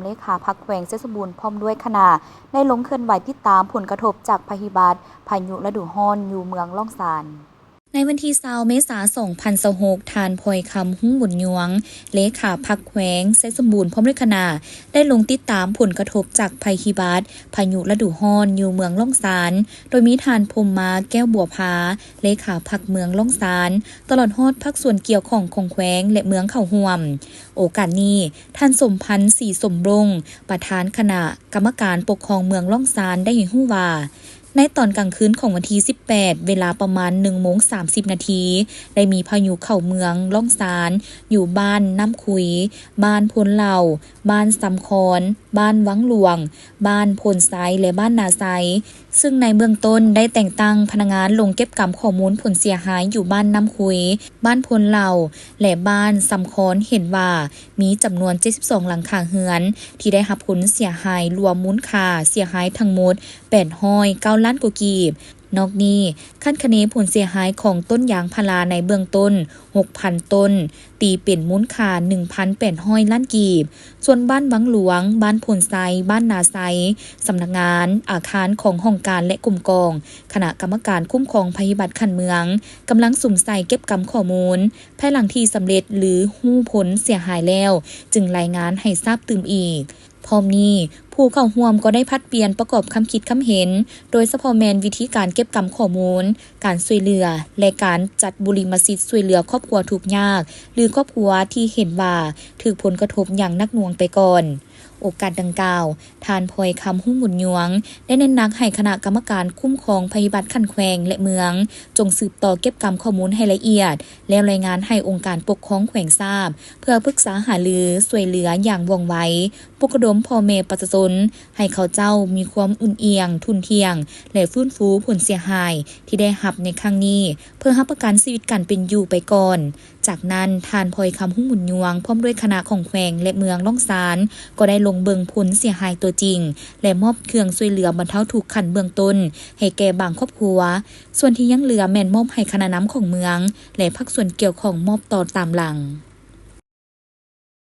ເລຂາພັກແຂວງໄຊສົມບູນ ພ້ອມດ້ວຍຄະນະ ໄດ້ລົງເຄື່ອນໄຫວຕິດຕາມຜົນກະທົບຈາກໄພພິບັດພາຍຸລະດູຮ້ອນຢູ່ເມືອງລ້ອງຊານ. ໃນວັນທີຊາວ ເມສາ ສອງພັນຊາວຫົກ, ທ່ານ ພອຍຄຳ ຮຸ່ງບຸນຍວງ ເລຂາພັກແຂວງໄຊສົມບູນ ພ້ອມດ້ວຍຄະນະ ໄດ້ລົງຕິດຕາມຜົນກະທົບຈາກໄພພິບັດພາຍຸລະດູຮ້ອນຢູ່ເມືອງລ້ອງຊານ, ໂດຍມີທ່ານ ພົມມາ ແກ້ວບົວພາ ເລຂາພັກເມືອງລ້ອງຊານ, ຕະຫຼອດຮອດພາກສ່ວນກ່ຽວຂ້ອງຂອງແຂວງ ແລະ ເມືອງເຂົ້າຮ່ວມ. ໂອກາດນີ້, ທ່ານ ສົມພັນ ສີສົມບົງ ປະທານຄະນະກຳມະການປົກຄອງເມືອງລ້ອງຊານ ໄດ້ໃຫ້ຮູ້ວ່າ, ໃນຕອນກາງຄືນຂອງວັນທີສິບແປດ ເວລາປະມານໜຶ່ງໂມງສາມສິບນາທີ ໄດ້ມີພາຍຸເຂົ້າເມືອງລ້ອງຊານ ຢູ່ບ້ານນ້ຳຄຸຍ, ບ້ານໂພນເຫຼົ່າ, ບ້ານຊຳຄອນ, ບ້ານວັງຫຼວງ, ບ້ານໂພນໄຊ ແລະ ບ້ານນາໄຊ, ຊຶ່ງໃນເບື້ອງຕົ້ນໄດ້ແຕ່ງຕັ້ງພະນັກງານລົງເກັບກຳຂໍ້ມູນຜົນເສຍຫາຍຢູ່ບ້ານນ້ຳຄຸຍ, ບ້ານໂພນເຫຼົ່າ ແລະ ບ້ານຊຳຄອນ ເຫັນວ່າມີຈຳນວນເຈັດສິບສອງຫຼັງຄາເຮືອນ ທີ່ໄດ້ຮັບຜົນເສຍຫາຍ ລວມມູນຄ່າເສຍຫາຍທັງໝົດແປດຮ້ອຍເກົ້າລ້ານກວ່າກີບ. ນອກນີ້, ຄາດຄະເນຜົນເສຍຫາຍຂອງຕົ້ນຢາງພາລາໃນເບື້ອງຕົ້ນຫົກພັນຕົ້ນ, ຕີເປັນມູນຄ່າໜຶ່ງພັນແປດຮ້ອຍລ້ານກີບ. ສ່ວນບ້ານວັງຫຼວງ, ບ້ານໂພນໄຊ, ບ້ານນາໄຊ, ສຳນັກງານ, ອາຄານຂອງຫ້ອງການ ແລະ ກົມກອງຄະນະກຳມະການຄຸ້ມຄອງໄພພິບັດຂັ້ນເມືອງ ກຳລັງສຸມໃສ່ເກັບກຳຂໍ້ມູນ. ພາຍຫຼັງທີ່ສຳເລັດ ຫຼື ຮູ້ຜົນເສຍຫາຍແລ້ວ, ຈຶ່ງລາຍງານໃຫ້ຊາບຕື່ມອີກ. ພ້ອມນີ້, ຜູ້ເຂົ້າຮ່ວມກໍໄດ້ຜັດປ່ຽນປະກອບຄຳຄິດຄຳເຫັນ, ໂດຍສະເພາະແມ່ນວິທີການເກັບກຳຂໍ້ມູນ, ການຊ່ວຍເຫຼືອ ແລະ ການຈັດບຸລິມະສິດຊ່ວຍເຫຼືອຄອບຄົວທຸກຍາກ ຫຼື ຄອບຄົວທີ່ເຫັນວ່າຖືກຜົນກະທົບຢ່າງໜັກໜ່ວງໄປກ່ອນ. ໂອກາດດັ່ງກ່າວ, ທ່ານ ພອຍຄຳ ຮຸ່ງບຸນຍວງ ໄດ້ເນັ້ນໜັກໃຫ້ຄະນະກຳມະການຄຸ້ມຄອງໄພພິບັດຂັ້ນແຂວງ ແລະ ເມືອງ ຈົ່ງສືບຕໍ່ເກັບກຳຂໍ້ມູນໃຫ້ລະອຽດ ແລ້ວລາຍງານໃຫ້ອົງການປົກຄອງແຂວງຊາບ ເພື່ອປຶກສາຫາລືຊ່ວຍເຫຼືອຢ່າງວ່ອງໄວ, ປຸກລະດົມພໍ່ແມ່ປະຊາຊົນໃຫ້ເຂົາເຈົ້າມີຄວາມອຸ່ນອຽງ, ທຸ່ນທ່ຽງ ແລະ ຟື້ນຟູຜົນເສຍຫາຍທີ່ໄດ້ຮັບໃນຄັ້ງນີ້ ເພື່ອຮັບປະກັນຊີວິດການເປັນຢູ່ໄປກ່ອນ. ຈາກນັ້ນ, ທ່ານ ພອຍຄຳ ຮຸ່ງບຸນຍວງ ພ້ອມດ້ວຍຄະນະຂອງແຂວງ ແລະ ເມືອງລ້ອງຊານ ກໍໄດ້ລົງເບິ່ງຜົນເສຍຫາຍຕົວຈິງ ແລະ ມອບເຄື່ອງຊ່ວຍເຫຼືອບັນເທົາທຸກຂັ້ນເບື້ອງຕົ້ນໃຫ້ແກ່ບາງຄອບຄົວ, ສ່ວນທີ່ຍັງເຫຼືອແມ່ນມອບໃຫ້ຄະນະນຳຂອງເມືອງ ແລະ ພາກສ່ວນກ່ຽວຂ້ອງມອບຕໍ່ຕາມຫຼັງ.